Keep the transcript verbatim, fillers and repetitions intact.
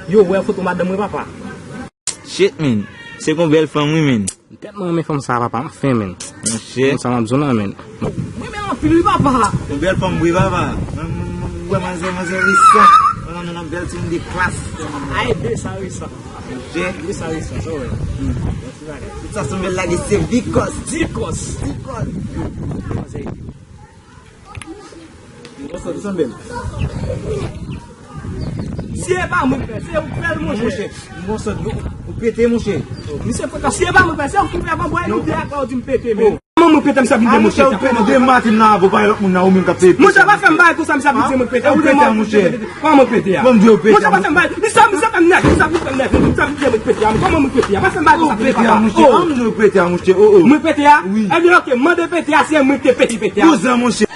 Yo, wè foto madanm mwen, papa. Shit, man. Se yon bèl fanm, wi, man. Tèt mwen renmen fanm sa, papa. M ap fè, man. Monchè. Fanm sa, m ap zon nan, man. Mwen renmen anpil, wi, papa. Yon bèl fanm, wi, papa. Mwen, mwen, mwen, mwen, manzè, manzè, resan. Mwen, mwen, mwen, bèl timoun de klas. Ay, de sa, resan. Monchè. De sa, resan, sa, wè. Tout sa, se yon bèl lage, se vikòs. Vikòs. Vikòs. Manzè. Si e pa mwen k fè, se ou k fè l, monchè. Monchè, ou, ou pete, monchè. Misye frekan, si e pa mwen k fè, se ou ki fè, ban bwè, nou de ak la, ou di m pete, men. Kòman mwen pete, m sa vin de monchè, ou pete, de maten nan avè w, pa lòt moun nan, ou menm k ap pete. Monchè, pa fè m bagay konsa, m sa vin di mwen pete. Ou pete, monchè. Kòman mwen pete a? Bon, m di ou pete. Monchè, pa fè m bagay. Misye, misye fè m nève, misye vin fè m nève, misye vin di mwen pete a. Kòman mwen pete a? Pa fè m bagay konsa, pete, papa. An, m di ou pete a, monchè. Oh, oh. Mwen pete a? Wi. Ebyen, oke, mande pete a, se mwen ki te pete, pete a. Kouzan, monchè.